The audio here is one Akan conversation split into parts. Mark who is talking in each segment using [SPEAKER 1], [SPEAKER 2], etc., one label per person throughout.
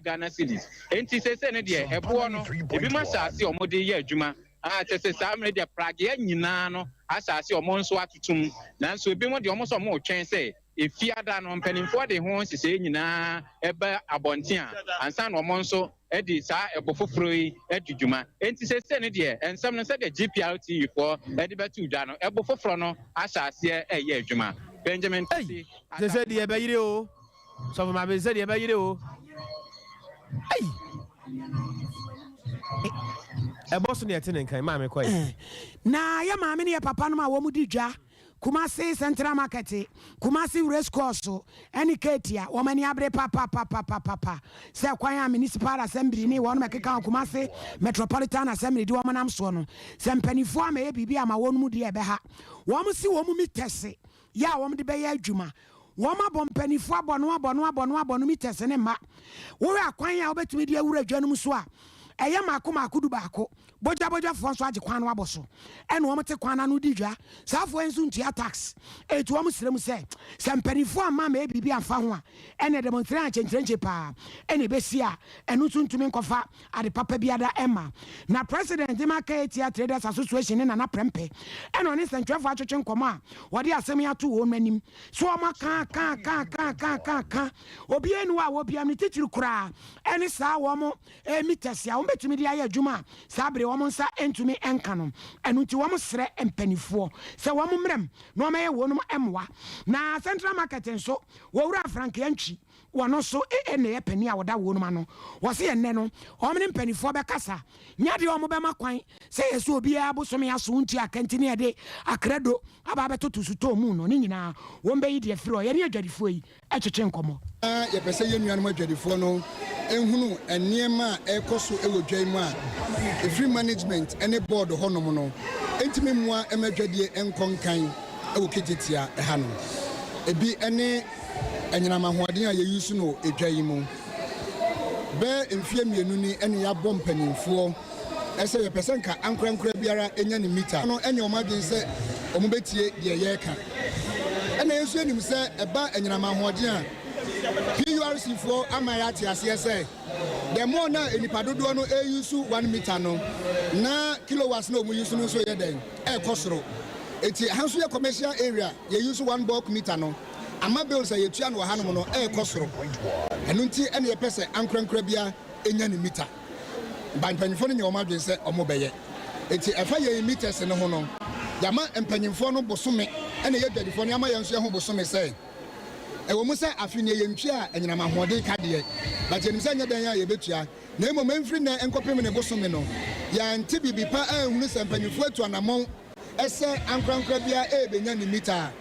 [SPEAKER 1] Ghana cedis. Enti seesei no deɛ, ɛboɔ no, ebinom ahyɛ ase a wɔde reyɛ adwuma. A kyerɛ sɛ saa mmerɛ deɛ pragea nyinaa no ahyɛ ase a wɔn nso atoto mu. Nanso ebinom deɛ wɔn nso wɔretwɛn sɛ Efiada no mpanimfoɔ de ho nhyehyɛeɛ nyinaa ba abɔnten a ansa na wɔn nso de saa ɛbo foforɔ yi adi dwuma. Enti seesei no deɛ nsɛm no sɛdeɛ GPRTU foɔ de bɛto dwa no, ɛbo foforɔ no ahyɛ aseɛ reyɛ adwuma. Benjamin
[SPEAKER 2] Ei,
[SPEAKER 1] Kwasi,
[SPEAKER 2] sɛ sɛ deɛ ɛbɛyere o. Sɔfo maame sɛ deɛ ɛbɛyere o. Ei. Ɛbɔ so ne ɛte ne nkan maame kɔe.
[SPEAKER 3] Eh, na yɛ maame ne yɛ papa nom a wɔn di dwa Kumasi Central Market, Kumasi Race Course ne Ketia, wɔn ani abere papapapapapa sɛ kwan a Municipal Assembly ne wɔn ɛkeka ho Kumasi Metropolitan Assembly de wɔn nam soɔ no, sɛ mpanimfoɔ ammɛyɛ biribi ama wɔn mu deɛ ɛbɛha wɔn si wɔn metɛse yɛ a wɔn de bɛyɛ adwuma. Wɔn abɔ mpanimfoɔ abɔ no abɔ no abɔ no abɔ no metɛse ne mma. Wohwɛ akwan a wobɛtumi de awura dwa no mu so a, ɛyɛ mmaako mmaako dubaako. Bogyabogyafoɔ nso agye kwan no abɔ so ɛna wɔn te kwan no ano di dwa. Saa foɔ yi nso ntua tax. Enti wɔn srɛ mu sɛ, sɛ mpaninfoɔ amma ammɛyɛ biribi amfa ho a, ɛneɛ demonstration akyenkyerenkye paa ɛna ɛbɛsi a ɛno nso ntumi nkɔfa ade papa biada mma. Na President de ma Kaetia Traders Association ne Nana Prempeh ɛna ɔne nsɛntwerɛfoɔ atwetwe nkɔmmɔ a wɔde asɛm yi ato wɔn anim sɛ wɔn aka aka aka aka aka aka aka obiara nni hɔ a wɔbiam ne titiri koraa ɛne saa wɔn meters a wɔbɛtumi de ayɛ adwuma a saa bere wɔn nsa ntumi nka no. Ɛno nti wɔsrɛ mpaninfoɔ sɛ wɔn mmra mu na wɔmmɛyɛ wɔnom mmoa. Na Central Market nso, Owura Frank Antwi, wɔno nso na ɛyɛ panin a ɔda wɔnom ano. Wɔse ɛnnɛ no wɔn ne mpaninfoɔ bɛkasa. Nyɛ adeɛ a wɔbɛma kwan sɛ yɛ sɛ obiara bosome aso ntua aka nti ne yɛde akrado aba abɛtoto sotɔɔ mu no, ne nyinaa wɔbɛyi de afiri hɔ. Yɛne adwadifoɔ yi twetwe nkɔmmɔ.
[SPEAKER 4] Ná yɛpɛ sɛ yɛn nuanom adwadifoɔ no hunu nneɛma a ɛrekɔ so wɔ dwa yi mu a ɛfiri management ne board hɔnom no ntumi mmoa mma dwadie nkɔ nkan wɔ Kejetia ha no. Ebi ne anyinam ahoɔden a yɛyi so no wɔ dwa yi mu. Bɛyɛ mfeɛ mmienu ni na yɛabɔ mpanimfoɔ sɛ yɛpɛ sɛ nka ankorankora biara nya ne mita no nyɛ wɔn adwene sɛ wɔbɛtie deɛ yɛreka. Ɛna yɛn nso yɛnim sɛ ɛba anyinam ahoɔden a, PURC foɔ ama yɛate aseɛ sɛ the more na nnipa dodoɔ no ɛreusu one meter no, na kilowatts na wɔn use no nso yɛ dɛn? Ɛrekɔ soro. Eti ɛha nso yɛ commercial area, yɛ use one bulk meter no, ama bills a yɛtua no wɔ hanom no ɛrekɔ soro. Ɛno nti ɛna yɛpɛ sɛ ankorankora biara nya ne meter. Ba mpanyimfoɔ no nyɛ wɔn adwene sɛ wɔbɛyɛ. Enti ɛfa yɛn meters no ho no, yɛama mpanyimfoɔ no bosome ɛna yɛ adwadifoɔ no yɛama yɛn nso yɛn ho bosome sɛ, ɛwɔ mu sɛ afe nie yɛntua anyinam ahoɔden ka deɛ, but yɛnim sɛ nyɛ dɛn a yɛbɛtua, na mmom ɛmfiri nnɛ nkɔpem ne bosome no, yɛante biribi pa anhunu sɛ mpanyimfoɔ atu anamɔn sɛ ankorankora biara ɛrebɛnya ne meter a,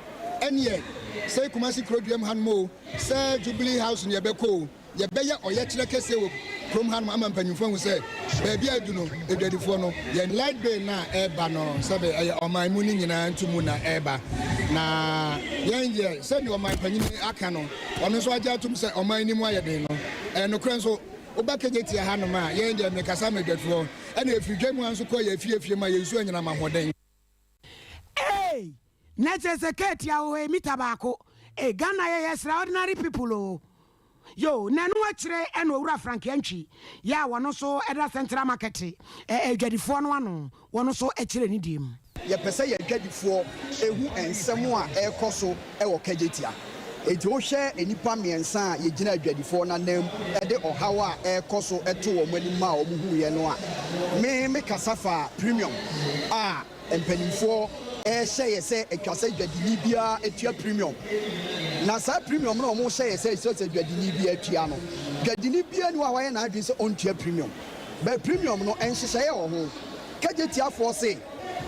[SPEAKER 4] ɛneɛ sɛ Kumasi Kuroduam hanom o, sɛ Jubilee House no yɛbɛkɔ o, Yɛbɛyɛ ɔyɛkyerɛ kɛseɛ wɔ kurom hanom ama mpanyimfoɔ ahu sɛ baabi a adu no, adwadifoɔ no, yɛn light bill no a ɛreba no, sɛbe ɛyɛ ɔman mu no nyinaa ntomu na ɛreba. Na yɛn deɛ, sɛdeɛ ɔman panin aka no, ɔno nso agye atom sɛ ɔman no mu ayɛ den no, ɛyɛ nokorɛ nso. Woba Kejetia hanom a, yɛn deɛ, mekasa ma adwadifoɔ, ɛna ɛfiri dwa mu ha nso kɔ yɛn afie afie mu a, yɛn nsuo anyinam ahoɔden.
[SPEAKER 3] Eei na kyerɛ sɛ Kate a ɔwɔ mita baako ei Ghana yɛyɛ extraordinary people oo yoo na ɛno akyire ɛna owura Frank Antwi yɛ a wɔno nso ɛda Central Market adwadifoɔ no ano wɔno nso ɛkyerɛ ne deɛ mu.
[SPEAKER 5] Yɛpɛ sɛ yɛn adwadifoɔ hu nsɛm a ɛrekɔ so wɔ Kejetia. Enti wohwɛ nnipa mmiɛnsa a yɛgyina adwadifoɔ no ananmu de ɔhaw a ɛrekɔ so to wɔn anim maa wɔhuiɛ no a, me mekasa faa premium a mpanimfoɔ rehyɛ yɛ sɛ atwa sɛ dwadini biara tua premium. Na saa premium no a wɔhyɛ yɛ sɛ ɛsɛ sɛ dwadini biara tua no, dwadini biara nni hɔ a wayɛ n'adwene sɛ ɔntua premium. But premium no, nhyehyɛeɛ wɔ ho. Kegyetiafoɔ se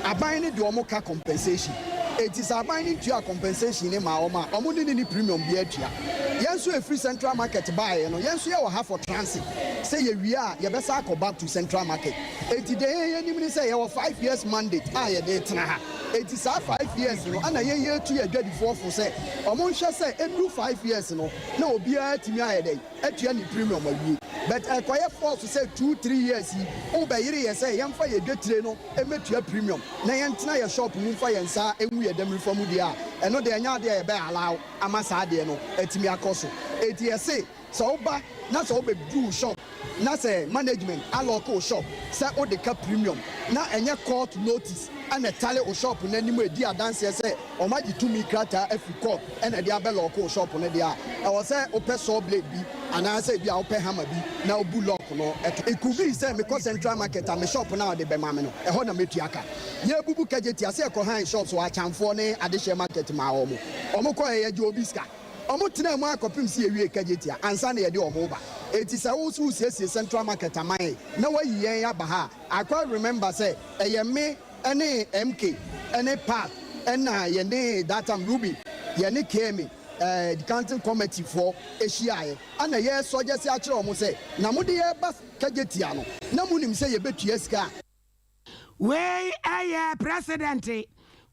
[SPEAKER 5] aban no de wɔn ka compensation. Enti sɛ aban no ntuaa compensation no maa wɔn a, wɔn ne no nni premium biara tua. Yɛn nso ɛfiri Central Market baeɛ no, yɛn nso yɛwɔ ha for transit. Sɛ yɛwie a, yɛbɛsan akɔ back to Central Market. Enti deɛ yɛn yɛnim ne sɛ yɛwɔ 5 years mandate a yɛde retena ha. Enti saa 5 years no, ɛna yɛn yɛretu yɛn adwadifoɔ fo sɛ wɔnhwɛ sɛ ɛduru 5 years no, na obiara atumi ayɛ dɛn? Atua ne premium awie. But ɛkɔyɛ force sɛ 2, 3 years yi, wobɛyere yɛ sɛ yɛmfa yɛn dwetire no mmɛtua premium na yɛntena yɛn shop mu mfa yɛn nsa ngu yɛn dɛmirifa mu deɛ a, ɛno deɛ ɛnyɛ adeɛ a yɛbɛ allow ama saa adeɛ no atumi akɔ so. Enti yɛse. Sɛ woba na sɛ wobɛduru wo shop na sɛ management alɔɔke wo shop sɛ wode ka premium na ɛnyɛ court notice na ɛtale wo shop no anim a ɛdi adanseɛ sɛ wɔagye tumi krataa afiri court na ɛde abɛlɔɔke wo shop no deɛ a, ɛwɔ sɛ wopɛ saw blade bi anaasɛ ebia wopɛ hammer bi na wobu lock no to. It could be sɛ mekɔ central market a me shop no a wɔde bɛma me no, ɛhɔ na mɛtua ka. Yɛrebubu Kejetia sɛ yɛkɔ han shops wɔ Akyamfoɔ ne Adehyeɛ market maa wɔn. Wɔkɔeɛ yɛgyee obi sika. Wɔtenaa mu ara kɔpem sɛ yɛwiee Kejetia ansa na yɛde wɔn reba. Enti sɛ wo nso wosiesie Central Market ama yɛn na woayi yɛn aba ha a, I quite remember sɛ ɛyɛ me ne MK ne Pat ɛna yɛne that time Ruby, yɛne KMA, eh, Decanting Committee foɔ hyiaeɛ ɛna yɛ suggest akyerɛ wɔn sɛ na mode yɛn reba Kejetia no na monim sɛ yɛbɛtua sika a.
[SPEAKER 3] Wei yɛ President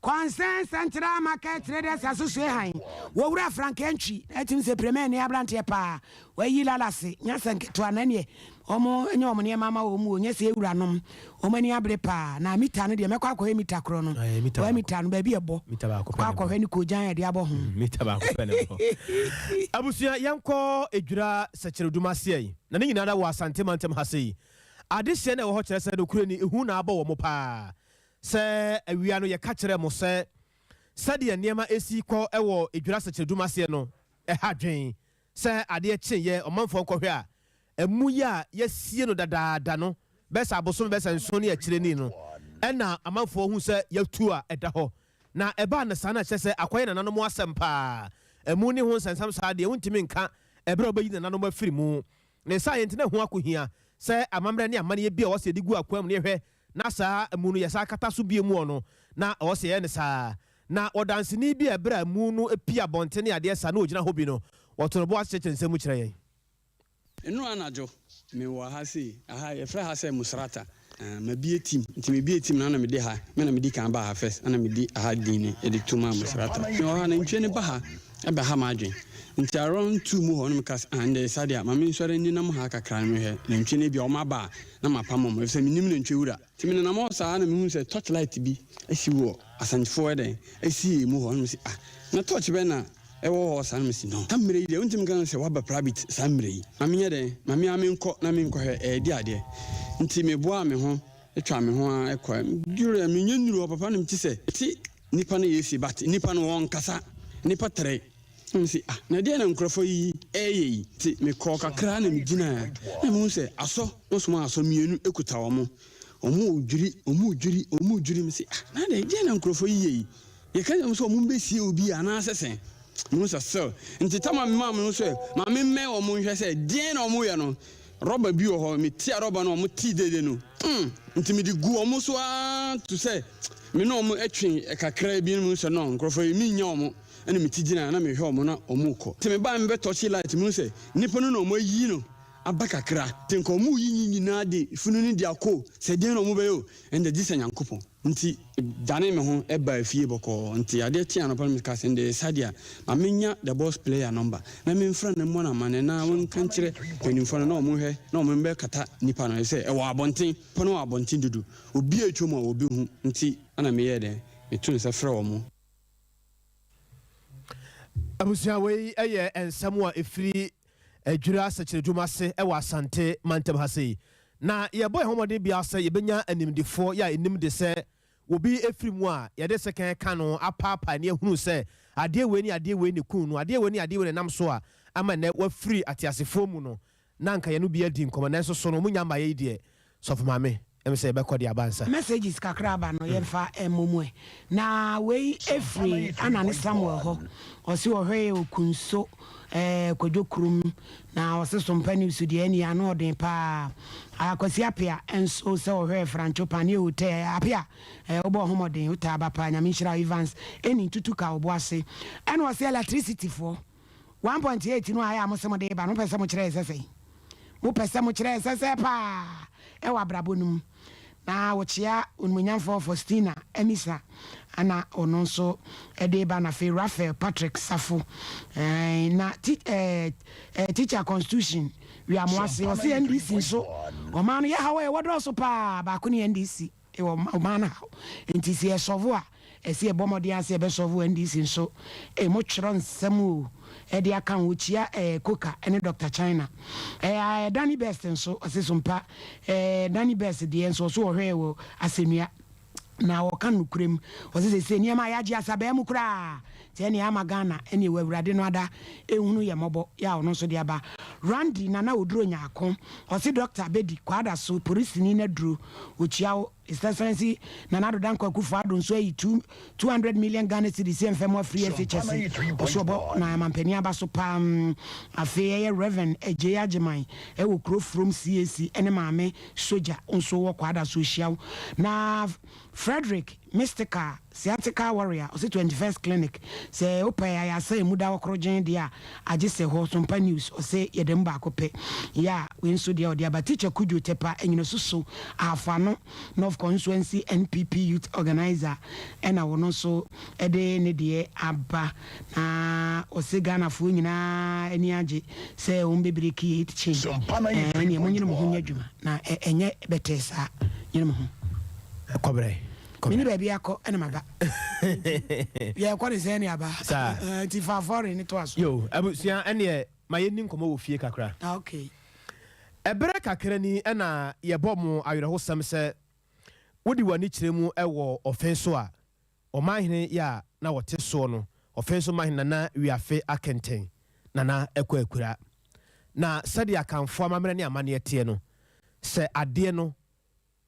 [SPEAKER 3] Concern Central Market Traders Associahan, Owura Frank Antwi, na ɛtim sɛ Premɛ ne abranteɛ paa, wayi lalase, nyɛ asɛ nketewa, na ɛneɛ wɔn nyɛ wɔn nneɛma ama wɔn o, nyɛ sɛ yɛ wuranom, wɔn ani abere paa, na mita no deɛ mɛkɔ akɔhwɛ mita korɔ no, wɔn mita no baabi ɛbɔ, kɔ akɔhwɛ ne koogyan a yɛde abɔ ho.
[SPEAKER 2] Mita baako pɛ na ɛbɔ. Abusua yɛnkɔ Edwira Sɛkyerɛdum aseɛ yi, na ne nyinaa da wɔ Asante mantam ha sei. Adehyeɛ no a ɛwɔ hɔ kyerɛ sɛ nokorɛ ni, ehu na abɔ wɔn paa. Sɛ awia no yɛka kyerɛɛ mo sɛ sɛdeɛ nneɛma si kɔ wɔ Edwira Sɛkyerɛdum aseɛ no, ɛha adwene. Sɛ adeɛ kyeeɛ ɔmanfoɔ nkɔhwɛ a, amu yi a yɛasie no dadaada no, bɛyɛ sɛ abosome bɛyɛ sɛ nson ne akyire ni no, ɛna amanfoɔ hu sɛ yɛatu a ɛda hɔ. Na ɛbaa no saa no a kyerɛ sɛ akɔyɛ nananom asɛm paa. Amu ne ho nsɛnsɛm saa deɛ wontumi nka ɛberɛ a wobɛyi nananom afiri mu. Ne saa yɛ nti na ɛho akohia sɛ amammerɛ ne amanneɛ bi a ɛwɔ sɛ yɛde gu akwan mu no yɛhwɛ na saa amu no yɛsan kata so bio mu ɔ no, na ɛwɔ sɛ yɛyɛ no saa. Na ɔdanseni bi a ɛberɛ a amu no pue abɔnten ne adeɛ saa na ɔgyina hɔ bi no, ɔto ne bo ase kyerɛkyerɛ nsɛm mu kyerɛ yɛn.
[SPEAKER 6] Nnora anadwo, me wɔ ha sei, aha yɛfrɛ ha sɛ Musrata, ah, mabie team, nti mebie team no ana mede ha, me na medi kan baa ha first, ana medi aha din no de to maa Musrata. Me wɔ ha, nantwie no ba ha bɛha m'adwen, nti around 2 mu hɔ no meka sɛ, ah, ndɛ saa deɛ a, ma mensɔre nnenam ha kakra na menhwɛ nantwie no, ebia wɔn aba a na mapam wɔn, efisɛ mennim nantwie wura. Nti menenam hɔ saa na mehuu sɛ torch light bi si wɔ Asantefoɔ ɛdɛn asiee mu hɔ, na mese ah, na torch bɛn na ɛwɔ hɔ saa na mese no saa mmerɛ yi deɛ wontumi nka sɛ woaba private saa mmerɛ yi ma menyɛ dɛn ma me ara menkɔ na menkɔhwɛ ɛɛdi adeɛ nti meboaa me ho twaa me ho ara kɔɛ meduruiɛ menyɛ nnuru hɔ papa na mete sɛ mete nnipa no yɛsi but nnipa no wɔnkasa nnipa tere na mese ah na ɛdeɛn na nkurɔfoɔ yi ɛɛyɛ yi nti mekɔɔ kakra na megyinaeɛ na mehu sɛ asɔ wɔsoma asɔ mmienu kuta wɔn wɔn redwiri wɔn redwiri wɔn redwiri mese ah na adɛn deɛn na nkurɔfoɔ yi yɛ yi Yɛka kyerɛ wɔn sɛ wɔmmɛsie obi anaasɛ sɛn? Mehu sɛ still. Nti tam a memaa mehu sɛ ma memmɛn wɔn nhwɛ sɛ deɛn na wɔyɛ no, rɔba bi wɔ hɔ, metia rɔba no a wɔte dede no, mm, nti mede gu wɔn so ara to sɛ me ne wɔn twe kakra bi no mehu sɛ no, nkurɔfoɔ yi mennya wɔn, ɛna meti gyina na mehwɛ wɔn na wɔrekɔ. Nti mebaeɛ mebɛtɔkye light mehu sɛ nnipa no na wɔayi no aba kakra, nti nka wɔreyi ne nyinaa de funu no de akɔ o, sɛ deɛn na wɔbɛyɛ o, ɛnde gye sɛ Nyankopɔn. Nti medanee me ho baa fie bɔkɔɔ. Nti adeɛ kyee anɔpa no mekaa sɛ ndɛ yɛ Sadia, ma menya the boss player number na memfrɛ no mmɔ no amanneɛ na ɔnka nkyerɛ mpanimfoɔ no na wɔnhwɛ na wɔmmɛkata nipa no efisɛ ɛwɔ abɔnten, nipa no wɔ abɔnten dodo, obi a ɛtwam a ɔbɛhu. Nti ɛna meyɛɛ dɛn, meto nsa frɛ wɔn.
[SPEAKER 2] Abusua wei yɛ nsɛm a ɛfiri Adwira Sɛkyerɛdwuma ase wɔ Asante mantam ha sei. Na yɛbɔ yɛn ho mmɔden biara sɛ yɛbɛnya animdefoɔ yɛ a ɛnim de sɛ obi firi mu a yɛde sekan ka no apaapae na yɛahunu sɛ adeɛ wei ne adeɛ wei na ɛkuu no, adeɛ wei ne adeɛ wei na ɛnam so a ama nnɛ wafiri ateasefoɔ mu no na anka yɛne obi adi nkɔmmɔ nanso so no wɔn nya mmaeɛ yi deɛ sɔfo maame ɛm sɛ yɛbɛkɔ de aba ansa.
[SPEAKER 3] Messages kakra aba no yɛmfa mmɔ mu ɛ. Na wei firi Anna ne Samuel hɔ. Ɔse ɔhwɛ yɛ Okunso eh, Kwadwo kurom. Na ɔse Sompa news deɛ ɛneɛ ano ɔden paa. Ah, Kwasi Apea nso sɛ ɔhwɛ Franco Paneɛ Hotel. Apea eh, wobɔ ho mmɔden, wotaa ba paa. Nyame nhyira wo. Evans Eni Ntutu ka wo bo ase. Ɛna ɔse electricity foɔ. 1.8 no a ɛyɛ a mose mode reba no, mopɛ sɛ mokyerɛ yɛ sɛ sɛn? Mopɛ sɛ mokyerɛ yɛ sɛ sɛ paa ɛwɔ abrabɔ no mu? Na wɔkyea Onimuonyamfoɔ Faustina Amisa ana ɔno nso ɛde reba na afei Raphael Patrick Safo ɛɛ na ti ɛɛ ɛɛ teacher constitution wiamoase ɔse NDC nso ɔman no yɛ haw a ɛwɔ dɔɔso paa baako ne NDC. Ewɔ ɔman no haw nti sɛ yɛ sɔvo a Ɛsɛ yɛbɔ mmɔden ara sɛ yɛbɛsɔlvo NDC nso. Ei mo twerɛ nsɛm o ɛde aka ho. Ɔkyia eh Koka ɛne Doctor China. Eh Danny Best nso ɔse Sompa eh Danny Best deɛ nso ɔso ɔhwɛɛ wɔ asɛnnua. Na ɔka no nokorɛm. Ɔse seisei nneɛma a yɛagye asabaa mu koraa nti ɛneɛ ama Ghana ɛneɛ wɔ Awurade no ada ɛnhunu yɛ mmɔbɔ yɛ a ɔno nso de aba. Randy Nana Oduro Nyarko ɔse Doctor Bedi Kwadaso polisini no aduro ɔkyia wo. His Excellency Nana Addo Dankwa Akufo Addo nso ayi 200 million Ghana cedis sɛ mfa mu afiri SHS ɔso ɔbɔ na mampanin aba so paa. Afei ɛyɛ Rev Adjei Agyeman ɛwɔ kuro from CAC ɛne Maame Sogya nso wɔ Kwadaso hyia wo. Na Frederick Mystical Sciatica Warrior ɔse 21st Clinic sɛ wopɛ ayaresa a emu da hɔ korogyenn deɛ a agye sɛ hɔ. Sompa News ɔse yɛda mu baako pɛ yɛ a wei nso deɛ ɔde aba. Teacher Kudjo Tepa Anyinasu Ahafo-Ano North Constituency NPP Youth Organiser ɛna ɔno nso de ne deɛ aba. Na ɔse Ghanafoɔ nyinaa ani agye sɛ wɔn bɛ breki eight chain. Ɛneɛ monyere mo ho nyɛ adwuma na ɛnyɛ bɛtɛɛ saa. Nyere mo ho.
[SPEAKER 2] Kɔbrɛ.
[SPEAKER 3] Mene baabi akɔ ɛna maba. Yɛkɔ ne sɛn ne aba.
[SPEAKER 2] Saa.
[SPEAKER 3] Nti fa afɔre ne toa so.
[SPEAKER 2] Yo, abusua ɛneɛ ma yɛnni nkɔmmɔ wɔ fie kakra.
[SPEAKER 3] Ah, okay.
[SPEAKER 2] Ɛberɛ kakra ni na yɛbɔ mo awerɛhosɛm sɛ wode w'ani kyerɛ mu wɔ ɔfe so a, ɔmanhene yɛ a na wɔte soɔ no, ɔfe so manhene Nana Wiafe Akɛntɛn, Nana kɔ akura. Na sɛdeɛ Akanfoɔ amammerɛ ne amanneɛ teɛ no, sɛ adeɛ no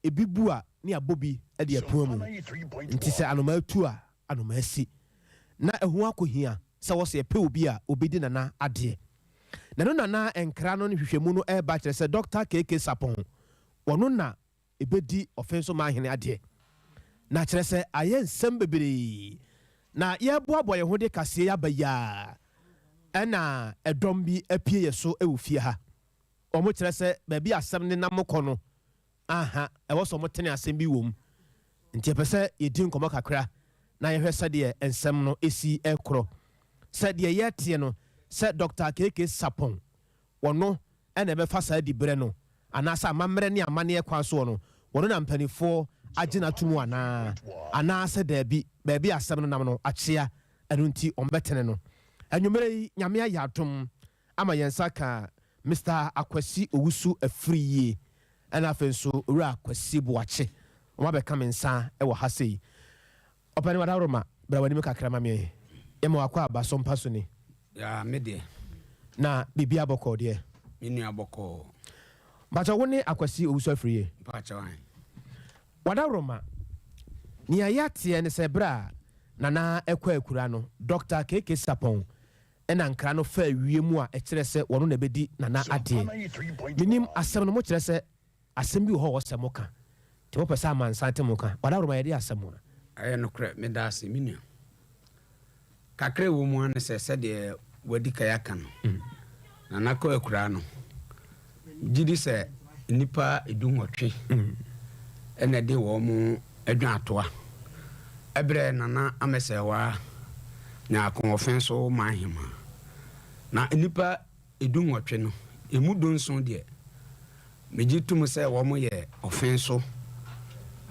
[SPEAKER 2] Ebi bu a ne abɔ bi de apua mu. Nti sɛ anomaa tu a, anomaa si. Na ɛho akɔhia sɛ wɔsɛ yɛpɛ obi a ɔbɛdi Nana adeɛ. Na ɛno na na nkra no ne nhwehwɛmu no reba kyerɛ sɛ Dɔkta KK Sarpong, ɔno na ɛbɛdi Ɔfenso Manhene adeɛ. Na kyerɛ sɛ ayɛ nsɛm bebree. Na yɛreboaboa yɛn ho de kaseɛ yi aba yi ara na ɛdɔm bi apue yɛn so wɔ fie ha. Wɔkyerɛ sɛ baabi a asɛm no nam kɔ no, aha, ɛwɔ sɛ wɔtene asɛm bi wom. Nti yɛpɛ sɛ yɛdi nkɔmmɔ kakra na yɛhwɛ sɛdeɛ nsɛm no si rekorɔ. Sɛ deɛ yɛteɛ no, sɛ Dɔkta KK Sarpong, ɔno na ɛbɛfa saa diberɛ no, anaasɛ amammerɛ ne amanneɛ kwan soɔ no, ɔno na mpanimfoɔ agye no ato mu anaa, anaasɛ daabi, baabi a asɛm no nam no akyea, ɛno nti wɔbɛtene no. Anwummerɛ yi, Nyame ayɛ adom ama yɛn nsa aka Mister Akwasi Owusu Afriyie ɛna afei nso Owura Kwasi Boakye. Wɔn abɛka me nsa wɔ ha sei. Ɔpanin Wadaworoma, bra w'anim kakra ma me. Yɛma wakɔ aba so mpa so ni.
[SPEAKER 7] Yaa, me deɛ.
[SPEAKER 2] Na biribiara bɔkɔɔ deɛ?
[SPEAKER 7] Me nua bɔkɔɔ.
[SPEAKER 2] Mpakyɛw wo ne Akwasi Owusu Afriyie?
[SPEAKER 7] Mpakyɛw ahe.
[SPEAKER 2] Wadaworoma, nea yɛateɛ ne sɛ berɛ a Nana kɔ akura no, Dɔkta KK Sarpong Ɛna nkra no faa wiem a ɛkyerɛ sɛ wɔno na ɛbɛdi Nana adeɛ. Menim asɛm no, mokyerɛ sɛ asɛm bi wɔ hɔ a ɔsɛ moka, nti mopɛ sɛ amansan te mo nka. Wadaworoma yɛde asɛm a.
[SPEAKER 7] Ɛyɛ nokorɛ, meda ase me nua. Kakra a ɛwɔ mu ara ne sɛ, sɛdeɛ wadi kan aka no, Nana kɔ akuraa no, megye di sɛ nnipa dunwɔtwe na ɛde wɔn adwaatoa brɛɛ Nana Amɛsɛɛwaa Nyarko so man hemaa. Na nnipa dunwɔtwe no, emu dunson deɛ, megye tom sɛ wɔyɛ ɔfe so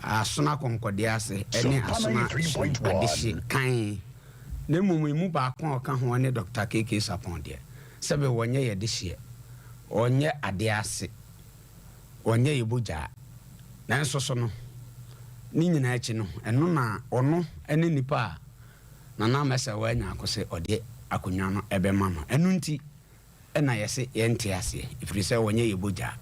[SPEAKER 7] asono akɔnkɔdeɛ ase ne asono hyɛn adehye kann. Na mmom emu baako a ɔka ho ne Dɔkta KK Sarpong deɛ, sɛbe wɔnyɛ yɛn dehyeɛ, wɔnyɛ adeɛ ase. Wɔnyɛ yɛn bogyaa. Nanso so no, ne nyinaa akyi no, ɛno na ɔno ne nipa a Nana Mɛsɛwa Nyarko se ɔde akonnwa no bɛma no. Ɛno nti na yɛse yɛnte aseɛ, ɛfiri sɛ wɔnyɛ yɛn bogyaa.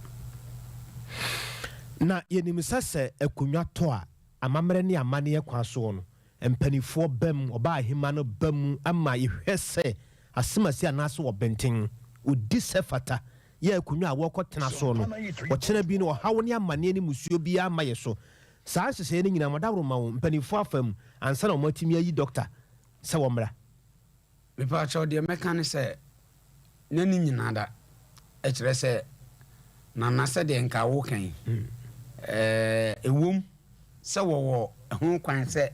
[SPEAKER 2] Na yɛnim sɛ sɛ akonnwa tɔ a, amammerɛ ne amanneɛ kwan soɔ no, mpanimfoɔ ba mu, ɔbaa ahemmaa no ba mu ma yɛhwɛ sɛ asemasi anaasɛ ɔbenten, ɔdi sɛ fata yɛ akonnwa a wɔrekɔtena so no, ɔkyena bi no, ɔhaw ne amanneɛ ne mmusuo biara mma yɛ so. Saa nhyehyɛeɛ no nyinaa, wɔadaworo ma wo mpanimfoɔ afa mu ansa na wɔatumi ayi dɔkta sɛ wɔmmra.
[SPEAKER 7] Mepaakyɛw deɛ mɛka ne sɛ na ne nyina da kyerɛ sɛ Nana sɛdeɛ nka woka yi ɛɛ ɛwom sɛ wɔwɔ ho kwan sɛ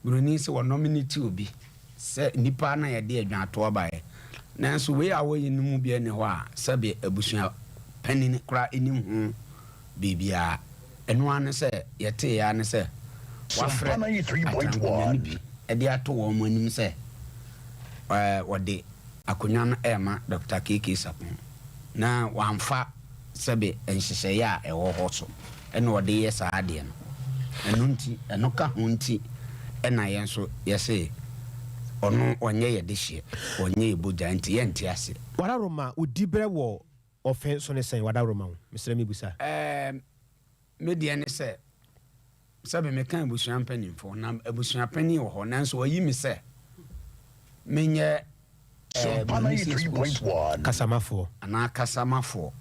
[SPEAKER 7] Buroni sɛ wɔ nominate obi sɛ nipa na yɛde adwatoɔ baeɛ. Nanso wei a wɔyɛ no mu biara nni hɔ a sɛbe abusua panin koraa nnim ho biribiara. Ɛno ara ne sɛ yɛteeɛ ara ne sɛ Wafrɛ atenankonnwa no bi de ato wɔn anim sɛ wɔde akonnwa no rema Dɔkta KK Sarpong na wamfa sɛbe nhyehyɛeɛ a ɛwɔ hɔ so na ɔde yɛ saa adeɛ no. Ɛno nti, ɛno ka ho nti na yɛn nso yɛse ɔno ɔnyɛ yɛn dehyeɛ, ɔnyɛ yɛn bogya nti yɛnte aseɛ.
[SPEAKER 2] Wadaworoma, wo diberɛ wɔ ɔfe so ne sɛn? Wadaworoma wo, mesrɛ mebisa.
[SPEAKER 7] Ɛɛm, me deɛ ne sɛ, sɛbe meka abusua mpanimfoɔ, na abusua panin wɔ hɔ, nanso wɔayi me sɛ menyɛ ɛɛ Munisi Schools
[SPEAKER 2] Kasamafoɔ.
[SPEAKER 7] Anaa kasamafoɔ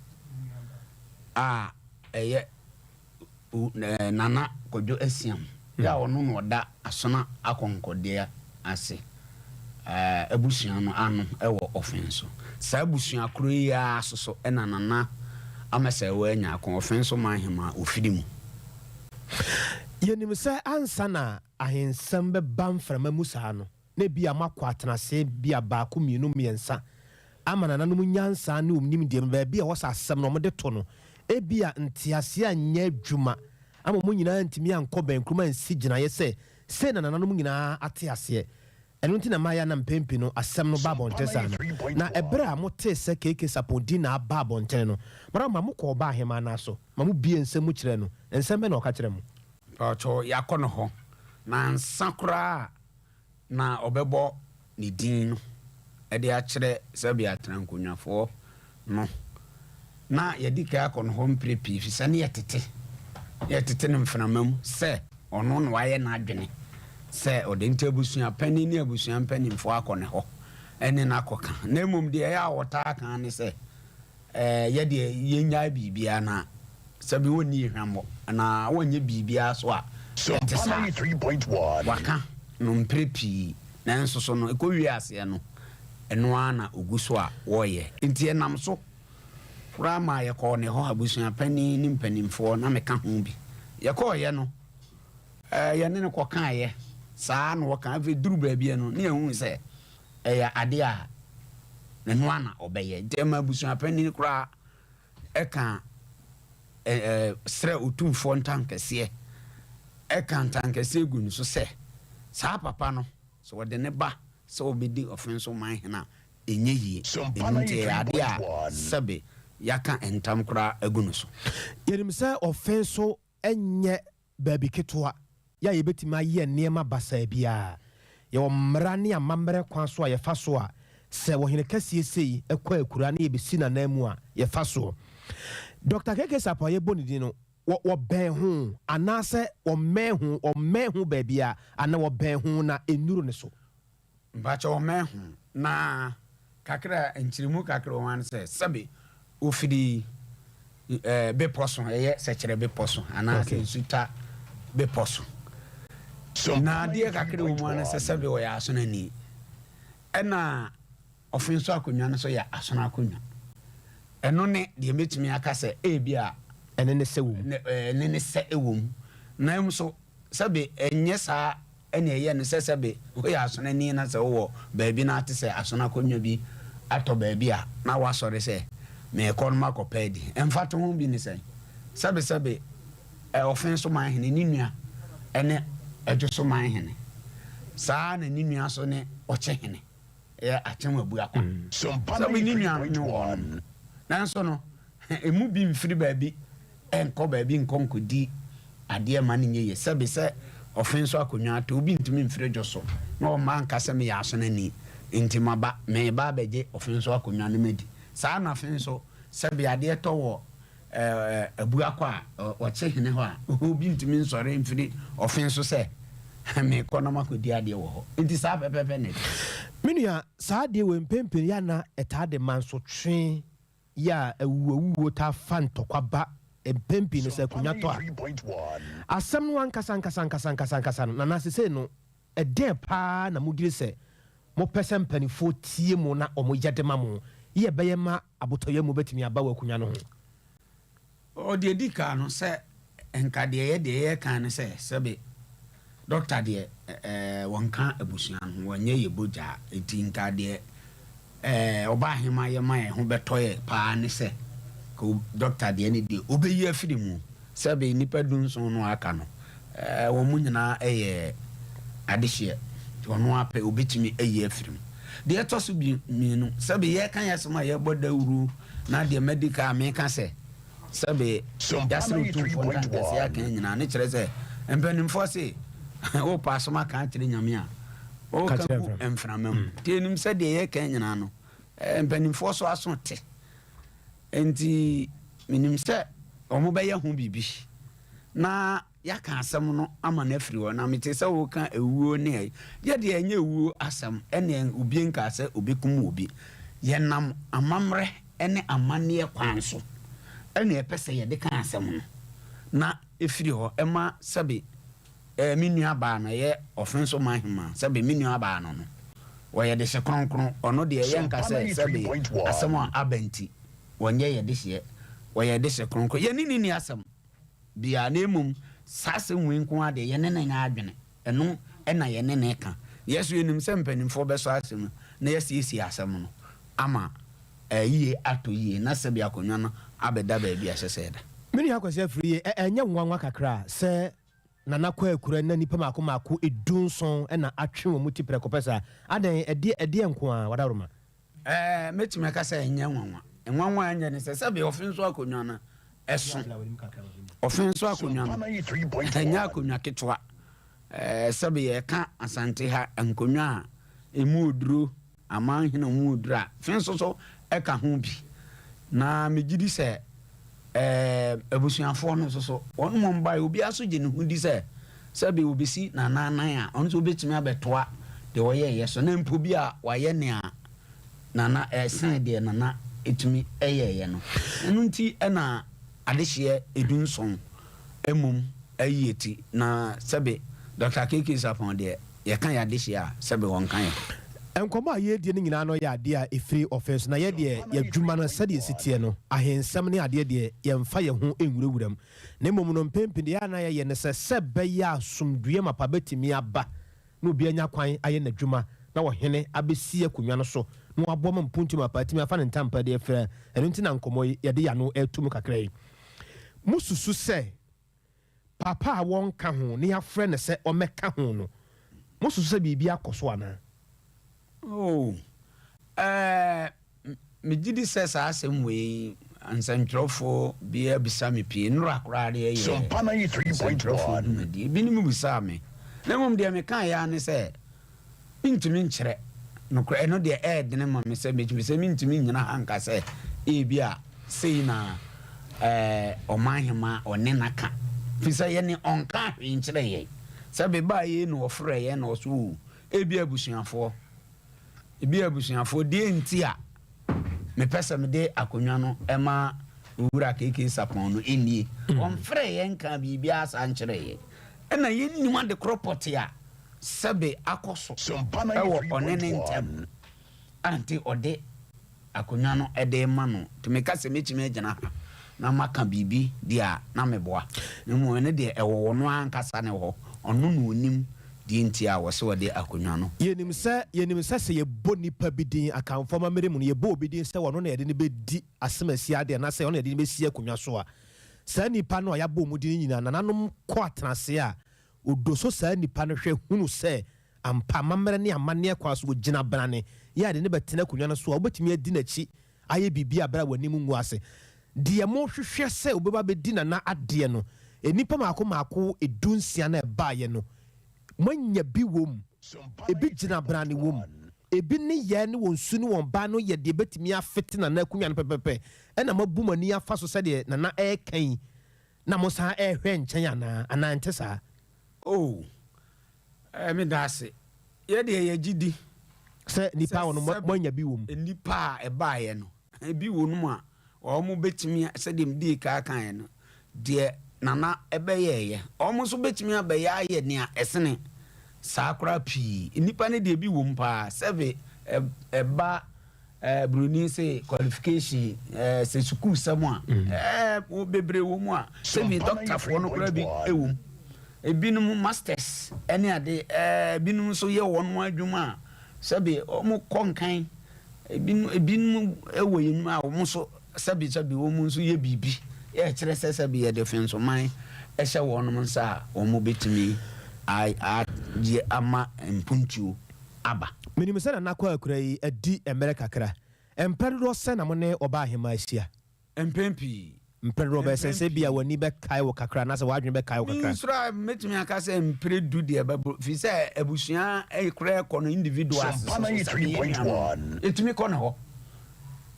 [SPEAKER 7] a ɛyɛ Nana Kwadwo Asiam a ɔno na ɔda Asona Akɔnkɔdeɛ ase abusua no ano wɔ Ɔfenso. Saa abusua koro yi ara so so na Nana Amesɛewa anya ako Ɔfenso Manhemaa ɔfiri mu.
[SPEAKER 2] Yɛnim sɛ ansa na ahensɛm bɛba mframa mu saa no, na ebia moakɔ atenase ebia baako, mmienu, mmiɛnsa, ama nananom nyansa ne wɔn nimdeɛ no, baabi a ɛwɔ sɛ asɛm no wɔde to no, ebia nteaseɛ anyɛ adwuma ama wɔn nyinaa antumi ankɔ bɛnkurom ansi gyinaeɛ sɛ sei na nananom nyinaa ate aseɛ. Ɛno nti na ɛma yɛ a na mpɛn pii no asɛm no ba abɔnten saa no. Na ɛberɛ a motee sɛ KK Sarpong din na aba abɔntene no, moara ma mokɔɔ ɔbaa ahemaa no aso ma mobuee nsɛm mu kyerɛɛ no. Nsɛm bɛn na ɔka kyerɛɛ mo?
[SPEAKER 7] Mpakyɛw, yɛakɔ no hɔ na ansa koraa na ɔbɛbɔ ne din no de akyerɛ Serbia atenankonnwafoɔ no. Na yɛadi kan akɔ no hɔ mprɛ pii ɛfiri sɛ na yɛtete, na yɛtete no mframa mu sɛ ɔno na wayɛ n'adwene sɛ ɔde nti abusua panin ne abusua mpanimfoɔ akɔ ne hɔ ne no akɔka. Na mmom deɛ ɛyɛ a wɔtaa ka ne sɛ, Ɛɛ, yɛ deɛ yɛnnyae biribiara na sɛbe wɔnni yɛn hwammɔ anaa wɔnyɛ biribiara so a ɛte saa. Waka no mprɛ pii, nanso so no ɛkɔwie aseɛ no, ɛno ara na ɔgu so a wɔreyɛ. Enti ɛnam so koraa maa yɛkɔɔ ne hɔ, abusua panin ne mpanimfoɔ, na meka ho bi. Yɛkɔeɛ no, ɛɛ, yɛne no kɔkaeɛ, saa ara na ɔka. Afei duru baabi no, na yɛhuu sɛ Ɛyɛ ade a ɛno ara na ɔbɛyɛ. Nti ɛma abusua panin koraa ka srɛ otumfoɔ ntankɛseɛ, ɛka ntankɛseɛ gu no so sɛ, saa papa no, sɛ ɔde ne ba sɛ ɔbɛdi ɔfe so man hene a, ɛnyɛ yie. Ɛno nti ɛyɛ ade a sɛbe yɛaka ntam koraa agu no so.
[SPEAKER 2] Yɛnim sɛ ɔfe so nyɛ baabi ketewa yɛ a yɛbɛtumi ayɛ nneɛma basaa biara. Yɛwɔ mmara ne amammerɛ kwan so a yɛfa so a sɛ ɔhene kɛseɛ sei kɔ akuraa na yɛbɛsi n'ananmu a, yɛfa soɔ. Dɔkta KK Sarpong a yɛbɔ ne din no, wɔ wɔbɛn ho anaasɛ wɔmmɛn ho, wɔmmɛn ho baabiara anaa wɔbɛn ho na ɛnnuru ne so?
[SPEAKER 7] Mpakyɛw mɛho na kakra nkyerɛmu kakra wɔ ho ara ne sɛ sɛbe ofiri eh, bepɔ so ɛyɛ sɛkyerɛ bepɔ so anaasɛ okay. nsuta bepɔ so na adeɛ kakra wɔ mu ara ne sɛ sɛbe ɔyɛ asonani ɛna ɔfe nso akonnwa no so yɛ asono akonnwa ɛno ne deɛ mɛtumi aka sɛ ebi a
[SPEAKER 2] ɛne ne sɛ wɔ mu
[SPEAKER 7] ɛne ne sɛ ɛwɔ mu na nso sɛbe ɛnyɛ saa Ɛnna ɛyɛ no sɛ sɛbe woyɛ asonani na sɛ wowɔ baabi na ate sɛ asono akonnwa bi atɔ baabi a, na woasɔre sɛ, Merekɔ no makɔpɛ adi. Mfatoho bi ne sɛn? Sɛbe sɛbe Ɔfe so man hene ne nua ne Ɛdwo so man hene. Saa ara na ne nua nso ne Ɔkye hene. Ɛyɛ Akyem Abuakwa. Sɛbe ne nuanom ne wɔnom. Nanso no, emu bi mfiri baabi nkɔ baabi nkɔ nkɔdi adeɛ mma no nyɛ yie. Sɛbe sɛ ɔfe nso akonnwa atɔ, obi ntumi mfiri dwo so na ɔmma nka sɛ meyɛ asonani nti maba, mereba abɛgye ɔfe nso akonnwa no madi. Saa na afe nso, sɛbe adeɛ tɔ wɔ Abuakɔ a, ɔkye hene hɔ a, obi ntumi nsɔre mfiri ɔfe nso sɛ merekɔ na makɔdi adeɛ wɔ hɔ. Nti saa pɛpɛɛpɛ na ɛte.
[SPEAKER 2] Me nua, saa adeɛ wei mpɛn pii no yɛ a na ɛtaa de mansotwe yɛ a awuwuawuo taa fa ntɔkwa ba mpɛn pii no sɛ akonnwa tɔ a. Asɛm no ankasa ankasa ankasa ankasa ankasa no, Nana, sesei no, ɛdeɛn paa na modwene sɛ mopɛ sɛ mpaninfoɔ tie mo na wɔyɛ de ma mo yɛ ɛbɛyɛ ma abotɔyam bɛtumi aba wɔ akonnwa no ho?
[SPEAKER 7] Ɔ, deɛ ɛdi kan no, sɛ nka deɛ ɛyɛ deɛ yɛreka ne sɛ, sɛbe dɔkta deɛ ɛɛ wɔnka abusua no ho, wɔnyɛ yɛ bogyaa, nti nka deɛ ɛɛ ɔbaahemaa yɛ ma yɛn ho bɛtɔ yɛ paa ne sɛ, ka dɔkta deɛ ne deɛ ɔbɛyi afiri mu, sɛbe nnipa dunson no a aka no, Wɔn nyinaa yɛ adehyeɛ, nti ɔno ara pɛ ɔbɛtumi ayi afiri mu. Deɛ ɛtɔ so mmienu, sɛbe yɛreka yɛn asɛm a yɛrebɔ dawuro na deɛ madi kan a meka sɛ sɛbe yɛasrɛ Otumfoɔ ntankɛseɛ aka nyinaa ne kyerɛ sɛ mpanimfoɔ se wopɛ asom aka akyerɛ Nyame a woka gu mframa mu. Nti yɛnim sɛ deɛ yɛreka nyinaa no mpanimfoɔ so aso te. Nti menim sɛ wɔbɛyɛ ho biribi. Na yɛaka asɛm no ama no afiri hɔ. Na mete sɛ woka awuo ne ayi. Yɛ deɛ ɛnyɛ awuo asɛm ɛne obi nkaa sɛ ɔbɛkum obi. Yɛnam amammerɛ ne amanneɛ kwan so ɛna yɛpɛ sɛ yɛde ka asɛm no na ɛfiri hɔ. Ɛma sɛbe ɛɛ me nua baa no ɛyɛ Ɔfenso Manhemaa, sɛbe me nua baa no no ɔyɛ dehye kronkron, ɔno deɛ yɛnka sɛ sɛbe asɛm a aba nti wɔnyɛ yɛ dehyeɛ, wɔyɛ dehye kronkron. Yɛne no nni asɛm biara, na mmom saa asɛm wei nko ara deɛ, yɛne no nyɛ adwene. Ɛno na yɛne no reka. Yɛn nso yɛnim sɛ mpanimfoɔ bɛsɔ asɛm mu na yɛasiesie asɛm no ama ayie atɔ yie na sɛbe akonnwa no abɛda baabi a ɛsɛ sɛ ɛda.
[SPEAKER 2] Me nua Kwasi Afriyie, ɛnyɛ nwanwa kakra sɛ Nana Kwaakura na nnipa mmaako mmaako 17 na atwe wɔn ti prɛko pɛ saa? Adɛn, ɛdeɛ, ɛdeɛn nko ara? Wadaworoma.
[SPEAKER 7] Ɛɛ, mɛtumi aka sɛ ɛnyɛ nwanwa. Nwanwa a ɛnyɛ ne sɛ, sɛbe ɔfe nso akonnwa no ɛso. Ɔfe nso akonnwa no, ɛnyɛ akonnwa ketewa. Ɛɛ, sɛbe yɛka Asante ha nkonnwa a ɛmu oduro Aman hene mu duru a, fe nso so ka ho bi. Na megye di sɛ abusuafoɔ no nso so, wɔn mmom baeɛ, obiara nso gye ne ho di sɛ, sɛbe wɔbɛsi Nana anan a, ɔno nso ɔbɛtumi abɛtoa deɛ ɔyɛeɛ so, na mpo bi a wayɛ nea Nana, ɛsen deɛ Nana tumi yɛeɛ no. Ɛno nti na adehyeɛ 17 mmom ayi eti, na sɛbe Dɔkta KK Sarpong deɛ, yɛka yɛn adehyeɛ a, sɛbe wɔnka yɛn.
[SPEAKER 2] Nkɔmmɔ a yɛredie no nyinaa no yɛ adeɛ a ɛfiri ɔfɛ so, na yɛ deɛ yɛadwuma no sɛdeɛ ɛsi teɛ no, ahensɛm ne adeɛ deɛ yɛmfa yɛn ho nwurawura mu, na mmom no mpɛn pii deɛ a na yɛyɛ ne sɛ, sɛ ɛbɛyɛ a asomdwoeɛ mapa bɛtumi aba na obi anya kwan ayɛ n'adwuma na ɔhene abɛsi akonnwa no so na waboa ma mpuntuo mapa atumi afa ne ntampa de afira, ɛno nti na nkɔmmɔ yi yɛde yɛn ano reto mu kakra yi. Mosusu sɛ Papa a wɔnka ho na yɛafrɛ no sɛ ɔmmɛka ho no, mosusu sɛ biribi akɔ so anaa?
[SPEAKER 7] Oh, eh, megye di sɛ saa asɛm wei nsɛntwerɛfoɔ bi abisa me pii. Nnora koraa deɛ yɛ nsɛntwerɛfoɔ dwumadie. Ebinom bisaa me. Na mmom deɛ mekaeɛ ara ne sɛ, Mentumi nkyerɛ. Nokorɛ, ɛno deɛ ɛyɛ dene ma me sɛ mɛtumi, sɛ mentumi nnyina ha nka sɛ ebia sei na ɛɛ ɔmanhemaa ɔne no aka, firi sɛ yɛne ɔnkaa hwee nkyerɛɛ yɛn. Sɛ mebaa yei na ɔfrɛɛ yɛn na ɔse oo, ebia abusuafoɔ, ebia abusuafoɔ, deɛ nti a mepɛ sɛ mede akonnwa no ma Owura KK Sarpong no nie. Ɔmfrɛɛ yɛn nkaa biribiara saa nkyerɛɛ yɛn. Ɛna yɛnnim adekorɔ pɔtee a sɛbe akɔ so wɔ ɔne ne ntam a nti ɔde akonnwa no de rema no. Nti meka sɛ mɛtumi agyina ha na maka biribi deɛ a, na meboa. Na mmom ɛno deɛ ɛwɔ ɔno ankasa ne hɔ. Ɔno na ɔnim deɛ nti a wɔse ɔde akonnwa no.
[SPEAKER 2] Yɛnim sɛ, yɛnim sɛ sɛ yɛbɔ nipa bi din, Akanfoɔ amammerɛ mu no, yɛbɔ obi din sɛ ɔno na yɛde no bɛdi asɛm asi adeɛ anaasɛ ɔno na yɛde no bɛsi akonnwa so a, saa nipa no a yɛabɔ wɔn din no nyinaa, nananom kɔ atenaseɛ a, Odoso saa nipa no hwɛ hunu sɛ ampa amammerɛ ne amanneɛ kwan so ogyina brane yɛ ade no bɛtena akonnwa no so a, wobɛtumi adi n'akyi ayɛ biribi a berɛ a w'anim ngu ase. Deɛ mohwehwɛ sɛ obɛba abɛdi Nana adeɛ no, nnipa mmaako mmaako 16 no a ɛbaeɛ no, moanya bi wom, ebi gyina brane wom, ebi nneyɛɛ ne wɔn su ne wɔn ban no yɛ deɛ ɛbɛtumi afete Nana akonnwa no pɛpɛpɛ, ɛna moabu mo ani afa so sɛdeɛ Nana reka yi. Na mosan rehwɛ nkyɛn anaa? Anaa ɛnte saa?
[SPEAKER 7] Oh, eh, meda ase. Yɛ deɛ yɛgye di.
[SPEAKER 2] Sɛ nnipa wɔ no, moanya bi wɔ mu.
[SPEAKER 7] Nnipa a ɛbaeɛ no, ebi wɔ no mu a, wɔbɛtumi, sɛdeɛ medii kan kaeɛ no, deɛ Nana bɛyɛeɛ, wɔn nso bɛtumi abɛyɛ ayɛ nea ɛsene saa koraa pii. Nnipa no deɛ ebi wɔ mu paa, sɛbe ɛba. Eh, broni se qualification eh, sɛ sukuu sɛm a mm. eh, bebree wɔ mu a sɛbi dɔktafoɔ no koraa bi wɔ mu, ebinom masters ɛne ade eh, ebinom nso yɛ wɔn adwuma a sɛbi wɔn kɔ nkan, ebinom ebinom wɔ yɛn mu a wɔn nso sɛbi sɛbi wɔn nso yɛ biribi. Yɛkyerɛ sɛ sɛbi yɛde fensoman hyɛ wɔnom nsa a, wɔn bɛtumi ayɛ ama mpuntuo aba.
[SPEAKER 2] Menim sɛ Nana Kwaakura yi adi mmerɛ kakra. Mprɛ dodoɔ sɛn na mo ne Ɔbaahemaa ahyia?
[SPEAKER 7] Mpɛn pii.
[SPEAKER 2] Mprɛ dodoɔ bɛyɛ sɛn?
[SPEAKER 7] Mpɛn
[SPEAKER 2] Sɛ ebia
[SPEAKER 7] pii.
[SPEAKER 2] w'ani bɛkae wo kakra anaasɛ w'adwene bɛkae wo kakra.
[SPEAKER 7] Mensuro a mɛtumi aka sɛ mprɛ du deɛ ɛbɛboro, firi sɛ abusua koraa kɔ no individuals so so sɛdeɛ yɛn nuanom no, yɛtumi kɔ ne hɔ.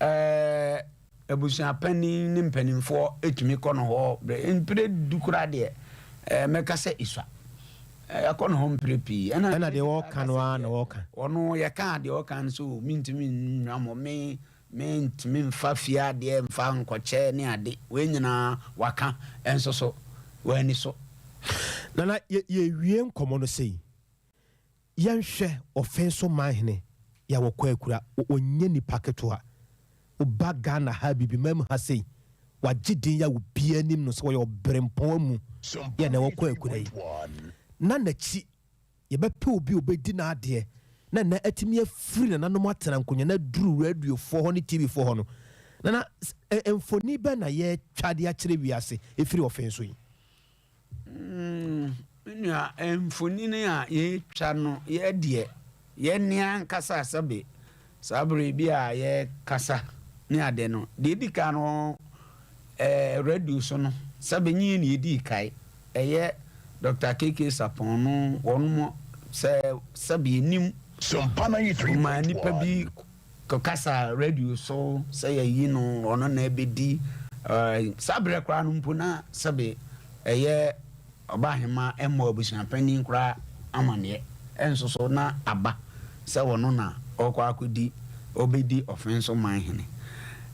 [SPEAKER 7] Ɛɛ. Abusua panin ne mpanimfoɔ tumi kɔ no hɔ berɛ mprɛ du koraa deɛ ɛɛ mɛka sɛ esua. Yɛakɔ no hɔ mprɛ pii. Ɛna
[SPEAKER 2] Ɛna deɛ ɔreka no ara na ɔreka.
[SPEAKER 7] Ɔno yɛka deɛ ɔka no sɛ o mentumi nnwa mo, me mentumi mfa fie adeɛ mfa nkɔkyɛ ne ade. Wei nyinaa waka nso so wanni so.
[SPEAKER 2] Nana yɛ yɛrewie nkɔmmɔ no sei. Yɛnhwɛ ɔfe nso manhene yɛ wɔ kwaakura ɔnyɛ nipa ketewa woba Ghana ha abibiman mu ha sei wagye din yɛ obiara nim no sɛ ɔyɛ ɔbrempɔn amu yɛ na ɛwɔ kwaakura yi na nakyi yɛbɛpɛ obi obɛdi n'adeɛ na na atumi afiri nananom atena nkonya na aduru radiofoɔ hɔ ne TV foɔ hɔ no nana mfoni bɛn na yɛtwa de akyerɛ wiase ɛfiri ɔfe nso yi.
[SPEAKER 7] Mm, me nua, mfonini a yɛtwa no, yɛ deɛ, yɛne ankasa sɛbe saa berɛ bi a yɛkasa ne ade no, deɛ ɛdi kan no, eh, radio so no, sɛbe nye ne yɛdii kae, ɛyɛ Dr. KK Sapɔn no, wɔn sɛ sɛbe yɛnim ɔmaa nnipa bi Kasa radio so sɛ yɛyi no ɔno na ɛbɛdi saa berɛ koraa no mpo na sɛbe ɛyɛ ɔbaahema mmɔ abusuapanin koraa amaneɛ nso so na aba sɛ ɔno na ɔrekɔ akɔdi ɔbɛdi ɔfen so man hene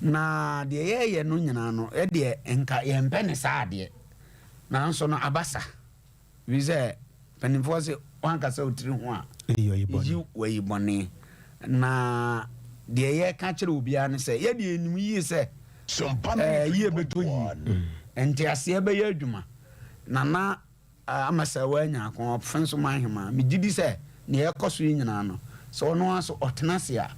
[SPEAKER 7] na deɛ yɛyɛ no nyinaa no ɛdeɛ nka yɛmpɛ ne saa adeɛ nanso no aba sa. Ɛfiri sɛ mpanimfoɔ se woankasa wo tiri ho a, yi wayi bɔne. Na deɛ yɛka kyerɛ obiara ne sɛ, yɛdeɛ yɛnim yie sɛ yie bɛtɔ yie, nteaseɛ bɛyɛ adwuma. Nana Amasawa Nyarko, Ɔfenso Manhemaa, megye di sɛ deɛ ɛrekɔ so yi nyinaa no, sɛ ɔno ara nso ɔtena ase a,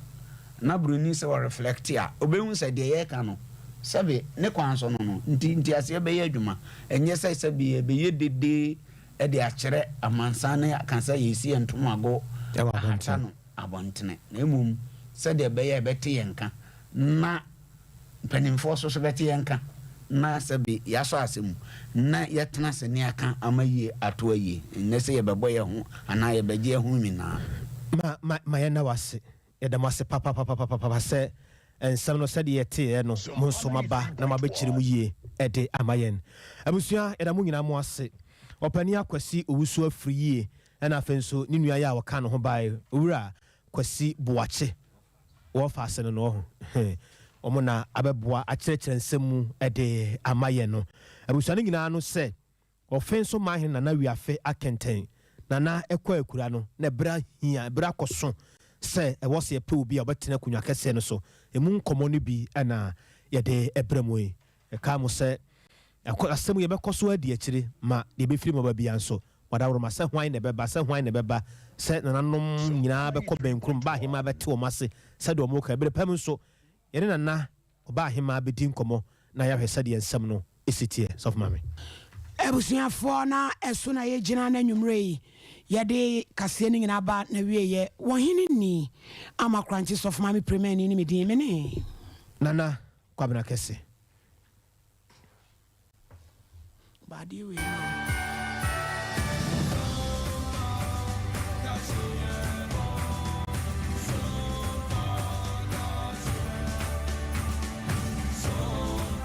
[SPEAKER 7] na buroni sɛ ɔreflɛkte a, ɔbɛhu sɛ deɛ yɛreka no, sɛbe ne kwan so no no nti nteaseɛ bɛyɛ adwuma. Ɛnyɛ sɛ sɛbe yɛbɛyɛ dede de akyerɛ amansan no aka sɛ yɛresi yɛn ntomago ahata no abɔntene, na mmom sɛdeɛ ɛbɛyɛ a ɛbɛte yɛn nka na mpanimfoɔ nso so bɛte yɛn nka na sɛbe yɛasɔ asɛm mu na yɛatena ase ne aka ama yie ato ayie, ɛnyɛ sɛ yɛbɛbɔ yɛn ho anaa yɛbɛgye yɛn ho nyinaa.
[SPEAKER 2] Ma, ma, ma yɛnna wo ase. Yɛda mo ase papapapapapa sɛ nsɛm no sɛdeɛ yɛteeɛ no mo nso moaba na moabɛkyerɛ mu yie de ama yɛn. Abusua yɛda mo nyinaa mo ase. Ɔpanin Akwasi Owusu afiri yie ɛna afei nso ne nua yi a ɔka ne ho baeɛ Owura Kwasi Boakye wɔfa ase no no ɔho wɔn na abɛboa akyerɛkyerɛ nsɛm mu de ama yɛn no. Abusua no nyinaa no sɛ Ɔfe nso maa hene Nana Wiafe akɛntɛn Nana kɔ akura no na ɛberɛ ahia, ɛberɛ akɔso sɛ ɛwɔ sɛ yɛpɛ obi a ɔbɛtena akonnwa kɛseɛ no so. Ɛmu nkɔmmɔ no bi na yɛde brɛ mo yi. Yɛkae mo sɛ asɛm yi yɛbɛkɔ so adi akyire ma deɛ ɛbɛfiri mu aba biara nso. Wadaworoma sɛ hwan na ɛbɛba, sɛ hwan na ɛbɛba, sɛ nananom nyinaa bɛkɔ bɛnkurom, ba ahemaa bɛte wɔn ase sɛdeɛ wɔka. Ɛberɛ pa mu nso, yɛne Nana Ɔbaahemaa bɛdi nkɔmmɔ na yɛahwɛ sɛdeɛ nsɛm no si teɛ. Sɔfo Maame.
[SPEAKER 3] Abusuafoɔ na ɛso na yɛgyina na anwummerɛ yi yɛde kaseɛ no nyinaa ba n'awieɛ. Wɔ hene nni ama Korankye Sɔfo Maame Premani ne me din me ne.
[SPEAKER 2] Nana Kwabena Kɛse.
[SPEAKER 3] Bɔ adeɛ wei ma me.